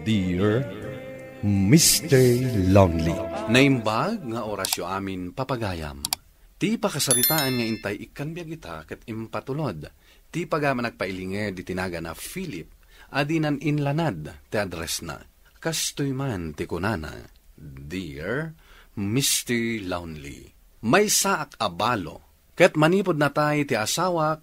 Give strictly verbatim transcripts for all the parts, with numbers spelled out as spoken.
Dear Mister Lonely. Naimbag nga orasyo amin, papagayam. Ti pakasaritaan nga intay ikkan biag ita ket impatulod ti pagayam a nagpailinged iti nagan a Philip a dinan inlanad ti addressna. Kastoy man ti kunana, "Dear Mister Lonely, maysaak a balo, ket manipud natay ti asawak,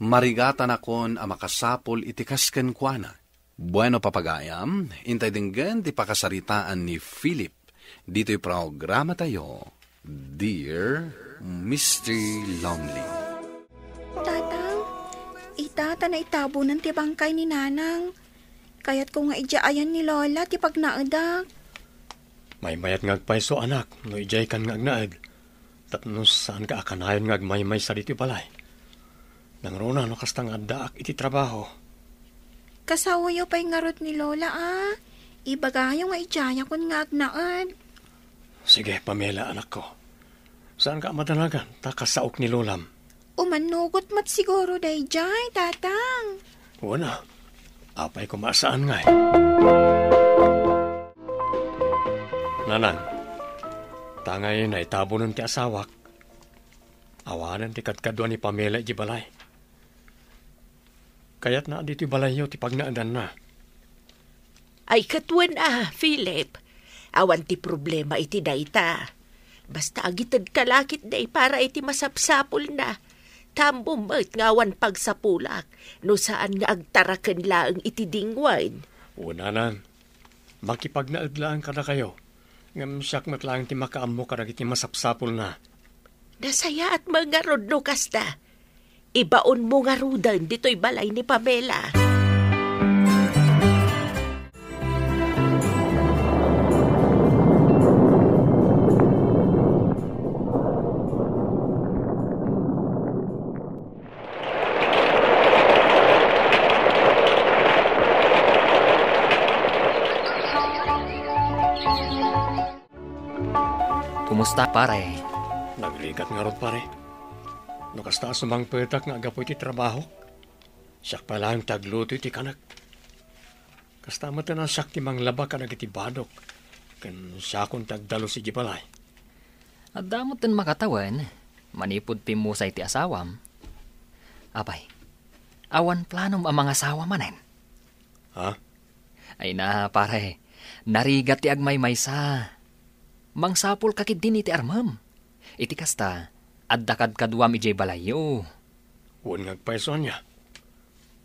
marigatanakon a makasapul iti kas kenkuana." Bueno, papagayam, intay denggen ti pakasaritaan ni Philip ditoy programatayo, Dear Mister Lonely. Tatang, ita ta naitabonan ti bangkay ni Nanang. Kayatko nga idiay ayan ni Lola ti pagnaedak. Maymayat nga agpayso, anak, no idiaykan nga agnaed. Tapno saanka a kanayon nga agmaymaysa ditoy balay. Nangruna no kasta nga addaak iti trabaho. Kasaoyo pay ngarud ni Lola, a. Ibagayo nga idiayakon nga agnaed. Sige, Pamela, anakko. Saanka a madanagan, ta kasaok ni Lolam. Umannugot met siguro daydiay, Tatang. Wen a, apay koma a saan ngay. Nanang, ta ngay naitabonen ti asawak, awanen ti kadkadua ni Pamela idiay balay. Kayatna a ditoy balayyo ti pagnaedanna. Ay, ket wen a, Philip, awan ti problema iti dayta. Basta agitedka la ketdi para iti masapsapulna. Ta ammom met nga awan pagsapulak no saan nga agtaraken laeng iti dingwen. Wen, Nanang, makipagnaed laeng kadakayo, ngem siak met laeng ti makaammo kadagiti masapsapulna. Nasayaat met ngarud no kasta. Ibaonmo ngaruden ditoy balay ni Pamela. Kumusta, pare? Nagrigat ngarud, pare. No kasta a sumangpetak nga aggapu iti trabahok, siak pay laeng ti agluto iti kanek. Kasta metten a siak ti manglaba kadagiti badok, ken siakon ti agdalus idiay balay. Adda metten makatawen, manipud pimmusay ti asawam. Apay, awan planom a mangasawa manen? Ha? Ay na, pare, narigat ti agmaymaysa. Mangsapulka ketdin iti armem. Iti kasta, adda kadkaduam idiay balayyo. Wen nga agpayso ania.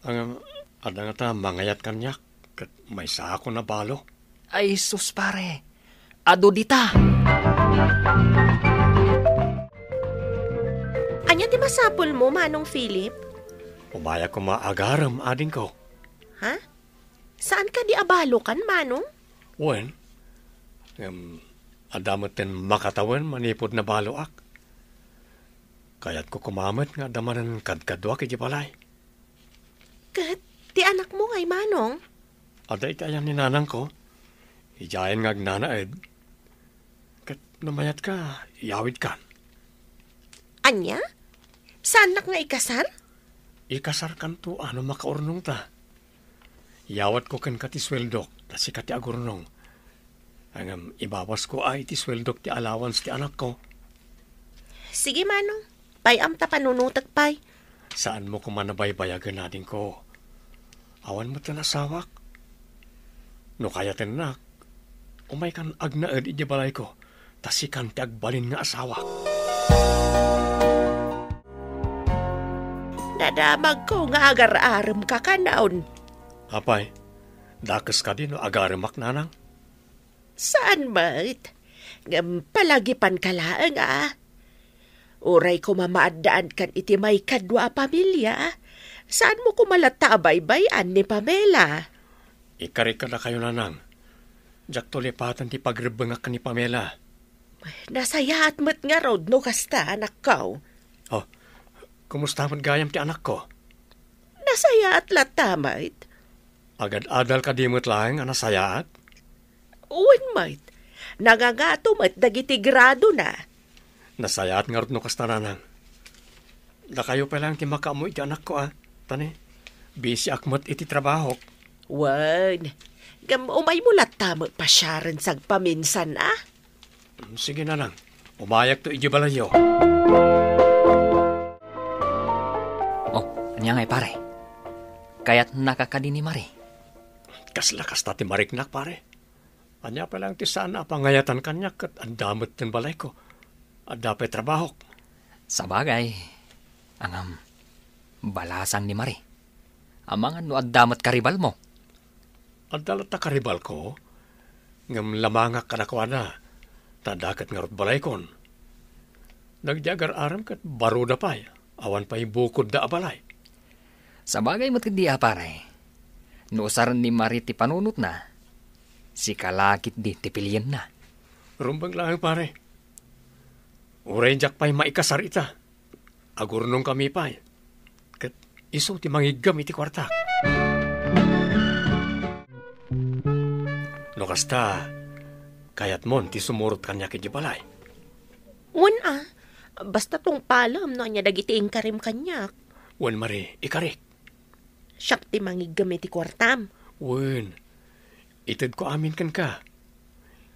Ngem, adda ngata mangayat kaniak, ket maysaakon a balo. Ay sus, pare, adu dita. Ania ti masapulmo, Manong Philip? Umayak koma agarem, adingko. Ha? Saan kadi a balokan, Manong? Wen, ngem adda metten makatawen manipud nabaloak. Kayatko koma met nga adda manen kadkaduak idiay balay. Ket ti anakmo ngay, Manong? Adda iti ayan ni nanangko. Idiayen nga agnanaed. Ket no mayatka, iyawidkan. Ania? Saannak nga ikasar? Ikasarkanto a no makaurnongta. Iyawatko kenka ti sueldok, ta sika ti agurnong. Ngem ibabasko a iti sueldok ti allowance ti anakko. Sige, Manong. Pay-am ta panunotek pay. Saanmo koma a baybayagen, adingko. Awan met ti asawak. No kayatennak, umaykan agnaed idiay balayko, ta sikan ti agbalin nga asawa. Nadamagko nga agar-aremka kanon. Apay, dakes kadi no agaremak, nanang? Saan met? Ngem palagipanka laeng, a. Uray koma maaddaankan iti maikadua a pamilia, saanmo koma latta a baybay-an ni Pamela? Ikarik kadakayo, nanang. Diakto lipaten ti pagrebbengak ken ni Pamela. Nasayaat met ngarud no kasta, anakko. Oh, kumusta met gayam ti anakko? Nasayaat latta met. Agad-adal kadi met laeng a nasayaat? Wen met. Nangangato met dagiti gradona. Nasayaat ngarud no kasta, nanang. Dakayo pay laeng ti makaammo iti anakko, a. Ta ne, bisiak met iti trabahok. Wen, Ngem umaymo latta met pasiaren sagpaminsan, a? Sige, nanang. Umayakto idiay balayyo. Oh, ania ngay, pare? Kayatnaka kadi ni Marie? Kasla kasta ti mariknak, pare. Ania pay laeng ti saan a pangayatan kaniak ket adda met ti balayko. Adda pay trabahok. Sabagay, ngem balasang ni Marie. Amangan no adda met karibalmo. Adda latta karibalko, ngem lamangak kadakuada, ta adda ket ngarud balaykon. Dagiti agar-arem ket baruda pay, awan pay bukodda a balay. Sabagay met ketdi a, pare. No usaren ni Marie ti panunotna, sika la ketdi ti pilienna. Rumbeng laeng, pare. Uray diak pay maikasar ita, agurnongkami pay. Ket isu ti mangiggem iti kuartak. No kasta, kayatmon ti sumurot kaniak idiay balay? Wen a, basta tungpalem no ania dagiti inkarim kaniak. Wen, Marie, ikarik. Siak ti mangiggem iti kuartam. Wen, itedko amin kenka.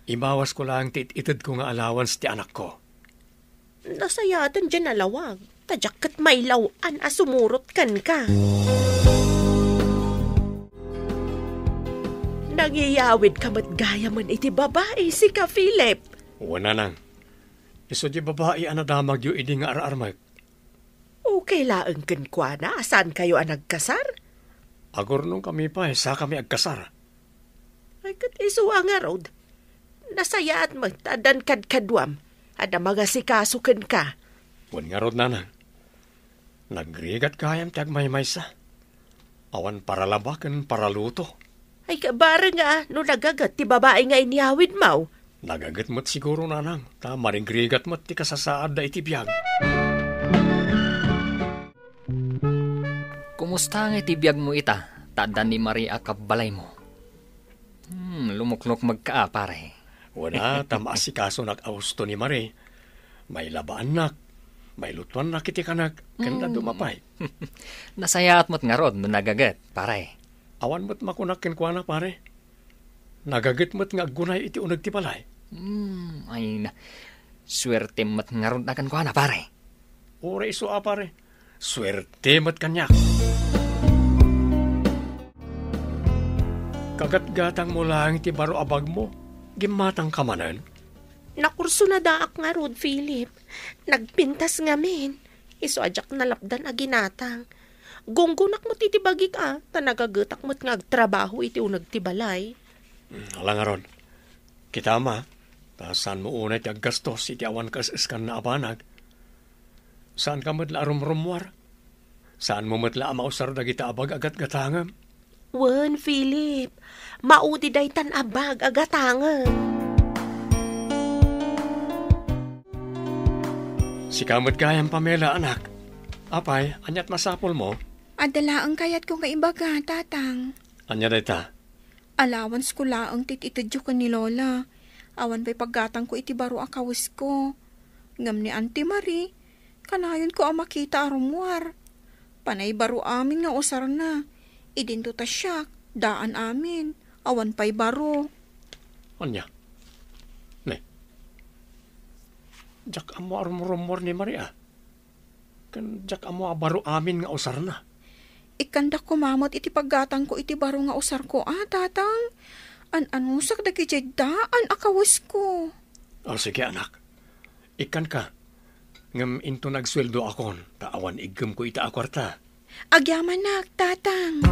Ibawasko laeng ti it-itedko nga allowance ti anakko. Nasayaten diay nalawag, ta diak ket mailaw-an a sumurot kenka. Nangiyawidka met gayamen iti babai, sika, Philip. Wen, nanang. Isu diay babai a nadamagyo idi nga ar-armek. Okay laeng kenkuana a saankayo a nagkasar? Agurnongkami pay, sakami agkasar. Ay, ket isu a ngarud, nasayaat met ta addan kadkaduam a mangasikaso kenka. Wen ngarud, nanang, nagrigat gayam ti agmaymaysa. Awan paralaba ken paraluto. Ay, kabareng a no nagaget ti babai nga inyawidmo. Nagaget met siguro, nanang, ta marigrigat met ti kasasaadda iti biag. Kumusta ngay ti biagmo ita, ta adda ni Marie a kabbalaymo? Hmm, lumuknukmegka a, pare. Wen a, ta maasikasona a husto ni Marie. Mailabaannak, mailutuannak iti kanak, ken Hmm. dadduma pay. Nasayaat met ngarud no nagaget, pare. Awan met makunak kenkuana, pare. Nagaget met nga aggunay iti uneg ti balay. Hmm, ay na. Suerte met ngarud a kenkuana, pare. Uray isu a, pare. Suerte met kaniak. Kagatgatangmo laeng ti baro a bagmo, gimmatangka manen? Nakursunadaak ngarud, Philip. Nagpintas ngamin. Isu a diak nalapdan a ginatang. Gunggonak met iti bagik a, ta nagagetak met nga agtrabaho iti uneg ti balay. Hmm, ala ngarud. Kitam a, ta saanmo unay ti aggastos iti awan kaes-eskanna a banag. Saanka met la a rumrummuar. Saanmo met la a mausar dagita a bag a gatgatangem. Wen, Philip, maudi daytan a bag a gatangem. Sika met gayam, Pamela, anak. Apay, aniat masapulmo? Adda laeng kayatko nga ibaga, Tatang. Ania dayta? Allowance ko laeng ti it-itedyo ken ni Lola. Awan pay paggatangko iti baro a kawesko. Ngem ni Auntie Marie, kanayonko a makita a rummuar. Panay baro amin nga usarna. Idinto ta siak, daan amin. Awan pay baro. Ania? Ne? Diak ammo a rumrummuar ni Marie a. Ken diak ammo a baro amin nga usarna. Ikkanda koma met iti paggatangko iti baro nga usarko a, Tatang. An-anusak dagiti daan a kawesko. O, sige, anak. Ikkanka. Ngem inton agsueldoakon, ta awan iggemko ita a kuarta. Agyamanak, Tatang.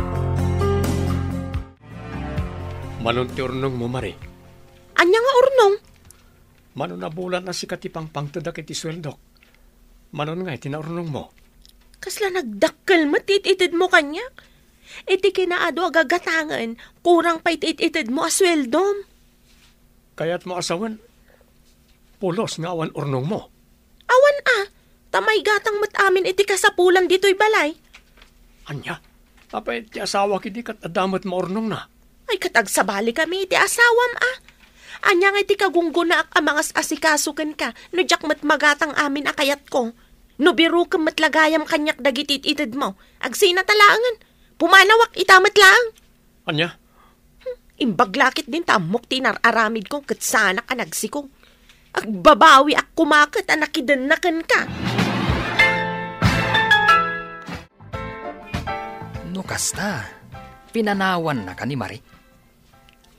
Manon ti urnongmo, Marie? Ania nga urnong? Mano a bulan a sika ti pangpangtedak iti sueldok. Manon ngay ti naurnongmo? Kasla nagdakkel met ti it-itedmo kaniak. Iti kinaadu a gagatangen, kurang pay ti it-itedmo a sueldom. Kayatmo a sawen, pulos nga awan urnongmo? Awan a, ta maigatang met amin iti kasapulan ditoy balay. Ania? Apay ti asawak idi ket adda met maurnongna? Ay, ket agsabalikami iti asawam a. Ania nga iti kagunggonaak a mangas-asikaso kenka no diak met magatang amin a kayatko? No birokem met la gayam kaniak dagiti it-itedmo, agsina ta laengen. Pumanawak ita met laeng. Ania? Imbag la ketdin ta ammok ti inar-aramidko ket saanak a nagsikog. Agbabawiak koma ket a nakidenna kenka. No kasta, pinanawannaka ni Marie?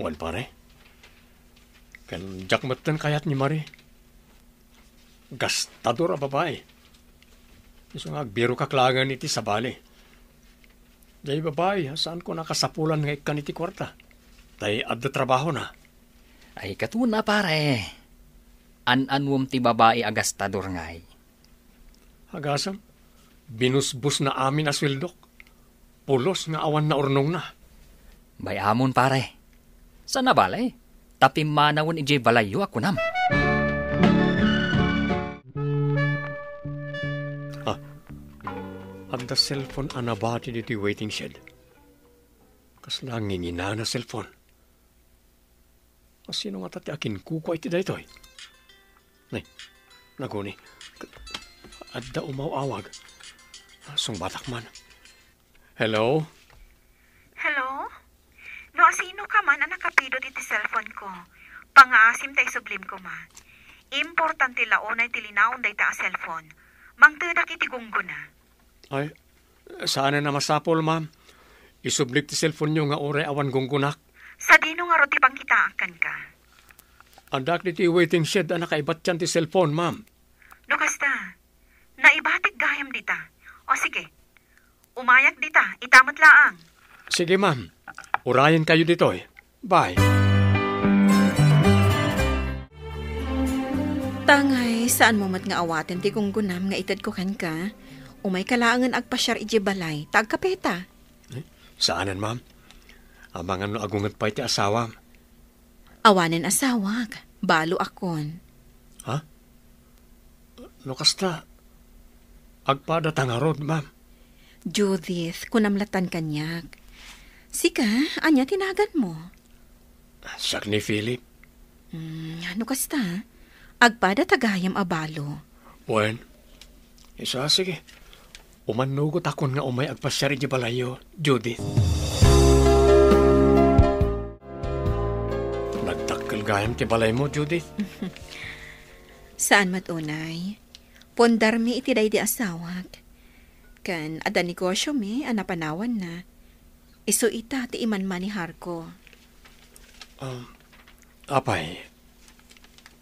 Wen, pare. Ken diak metten kayat ni Marie. Gastador a babai. Isu nga agbirokak laengen iti sabali. Diay babai a saanko nakasapulan nga ikkan iti kuarta. Tay adda trabahona. Ay, katuna, pare. An-anuem ti babai a gastador ngay? Agasem, binusbosna amin a sueldok. Pulos nga awan naurnongna. Bay-amon, pare. Saan a bale, ta pimmanawen idiay balayyo a kunam. Ah, adda cellphone a nabati ditoy waiting shed. Kasla nginginana cellphone. Asino ngata ti akinkukua iti daytoy? Nay, naguni. Adda umaw-awag. Sungbatak man. Hello? Hello? No asino ka man a nakapidot iti cellphone ko, pangaasim ta isublim koma. Importante la unay ti linaon dayta a cellphone. Mangtedak iti gunggona. Ay, saanen a masapul, ma'am. Isublik ti cellphone-yo nga uray awan gunggonak. Sadino ngarud ti pangkitaak kenka? Addaak ditoy waiting shed a nakaibatian ti cellphone, ma'am. No kasta, naibatik gayam dita. O sige, umayak dita, ita met laang. Sige, ma'am. Urayenkayo ditoy. Bye. Tangay, saanmo met nga awaten ti gunggonam nga itedko kenka? Umayka laengen agpasiar idiay balay, ta agkapeta. Eh, saanen, ma'am. Amangan no agunget pay ti asawam. Awanen asawak, baloakon. Ha? No kasta, agpadata ngarud, ma'am. Judith, kunam lattan kaniak. Sika, ania ti naganmo? Siak ni Philip. Hmm, no kasta, agpadata gayam a balo. Wen, isu a, sige. Umannugotakon nga umay agpasiar idiay balayyo, Judith. Nagdakkel gayam ti balaymo, Judith. Saan met unay. Puondarmi iti daydi asawak. Ken adda negosyomi a napanawanna. Isu ita ti imanmaniharko. Um, apay,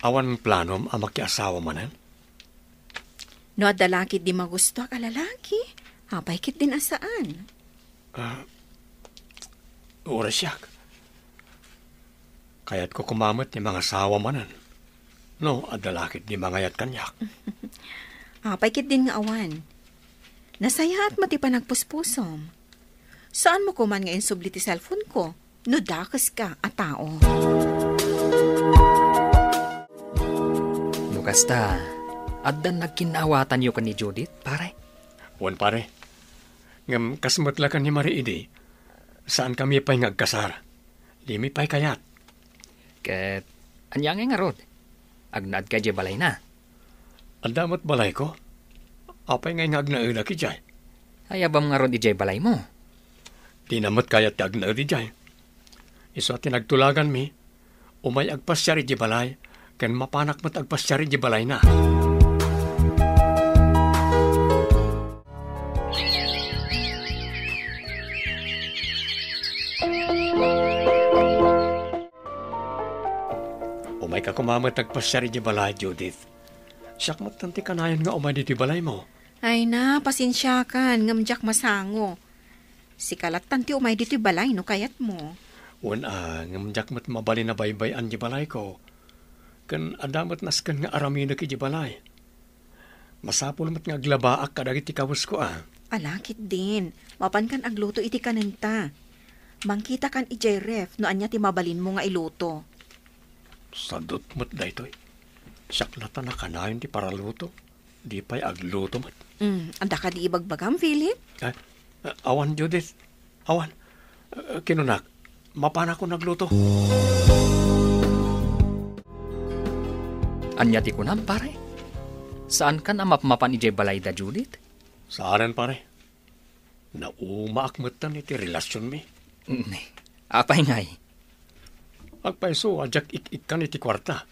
awan planom a makiasawa manen? No adda la ketdi magustoak a lalaki, apay ketdin a saan? Ah, uray siak. Kayatko koma met ti mangasawa manen. No, adda la ketdi mangayat kaniak. Apay ketdin nga awan. Nasayaat met ti panagpuspusom. Saanmo koman nga insubli ti cellphone ko no dakeska a tao. No kasta, addan nagkinnaawatanyo ken ni Judith, pare? Wen, pare. Ngem kas met la ken ni Marie idi, saankami pay nga agkasar. Dimi pay kayat. Ket ania ngay ngarud? Agnaedka idiay balayna? Adda met balayko. Apay ngay nga agnaedak idiay? Ayabam ngarud idiay balaymo? Dina met kayat ti agnaed idiay. Isu a ti nagtulaganmi, umay agpasiar idiay balay, ken mapanak met agpasiar idiay balayna. Umayka koma met agpasiar idiay balay, Judith. Siak met ti kanayon nga umay ditoy balaymo. Ay na, pasensiakan, ngem diak masango. Sika lattan ti umay ditoy balay no kayatmo. Wen a, ngem diak met mabalin a baybay-an ti balayko. Ken adda met nasken nga aramidek iti balay. Masapul met nga aglabaak kadagiti kawesko a. Ala ketdin, mapankan agluto iti kanenta. Mangkitakan idiay ref no ania ti mabalinmo nga iluto. Sadut met daytoy. Siak lattan a kanayon ti paraluto. Di pay agluto met. Mm, adda kadi ibagbagam, Philip? Eh, eh, awan, Judith. Awan. Eh, kinunak, mapanakon agluto. Ania ti kunam, pare? Saankan a mapmapan idiay balayda, Judith? Saanen, pare. Naumaak metten iti relasionmi. Mm, apay ngay? Agpayso a diak ik-ikkan iti kuarta.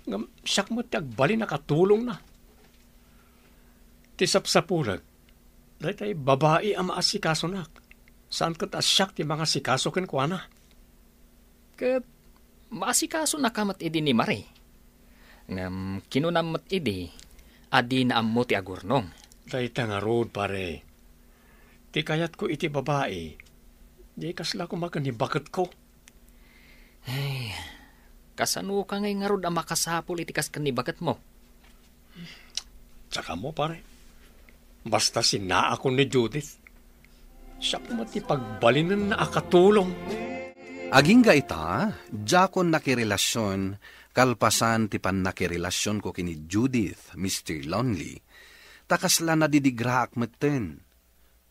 Ngem siak met ti agbalin a katulongna. Ti sapsapulek, daytay babai a maasikasunak. Saan ket a siak ti mangasikaso kenkuana. Ket maasikasonaka met idi ni Mari. Ngem kinunam met idi a dina ammo ti agurnong. Dayta ngarud, pare. Ti kayatko iti babai, di kasla koma ken ni baketko. Ay, kasanoka ngay ngarud a makasapul iti kas ken ni baketmo? Saka mo, pare. Basta sinaakon ni Judith, siak met ti pagbalinenna a katulong. Agingga ita, diakon nakirelasion kalpasan ti pannakirelasionko ken ni Judith, Mister Lonely. Ta kasla nadidigraak metten.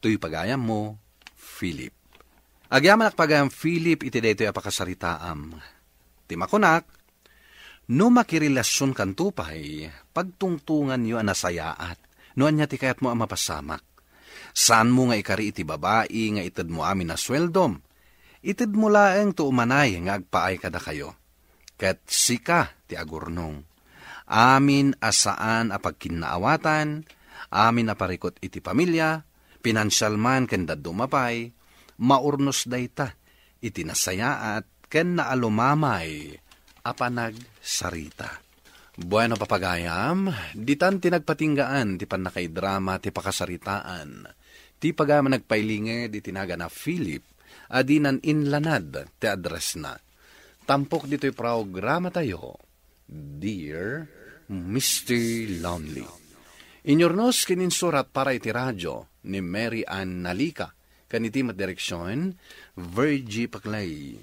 Toy pagayammo, Philip. Agyamanak pagayam, Philip, iti daytoy a pakasaritaam. Ti makunak, no makirelasionkanto pay, pagtungtonganyo a nasayaat no ania ti kayatmo a mapasamak. Saanmo nga ikari iti babai nga itedmo amin a sueldom. Itedmo laeng ti umanay nga agpaay kadakayo. Ket sika ti agurnong. Amin a saan a pagkinnaawatan, amin a parikut iti pamilia, pinansial man ken dadduma pay, maurnos dayta iti nasayaat ken naalumamay a panagsarita. Bueno, papagayam, ditan ti nagpatinggaan ti pannakaidrama ti pakasaritaan. Ti pagayam a nagpailinged iti nagan a Philip a dinan inlanad ti addressna. Tampok ditoy programatayo, Dear Mister Lonely. Inyurnos ken insurat para iti radio ni Mary Ann Nalica, ken iti met direksion, Virgie Paclay.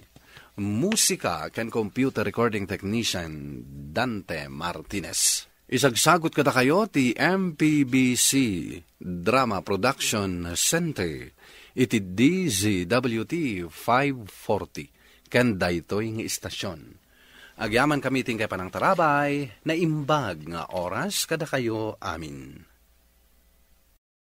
Musika ken computer recording technician, Dante Martinez. Isagsagut kadakayo ti M P B C Drama Production Center iti D Z W T five forty ken daytoy nga istasyon. Agyamankami ti inkay panangtarabay, naimbag nga oras kadakayo amin.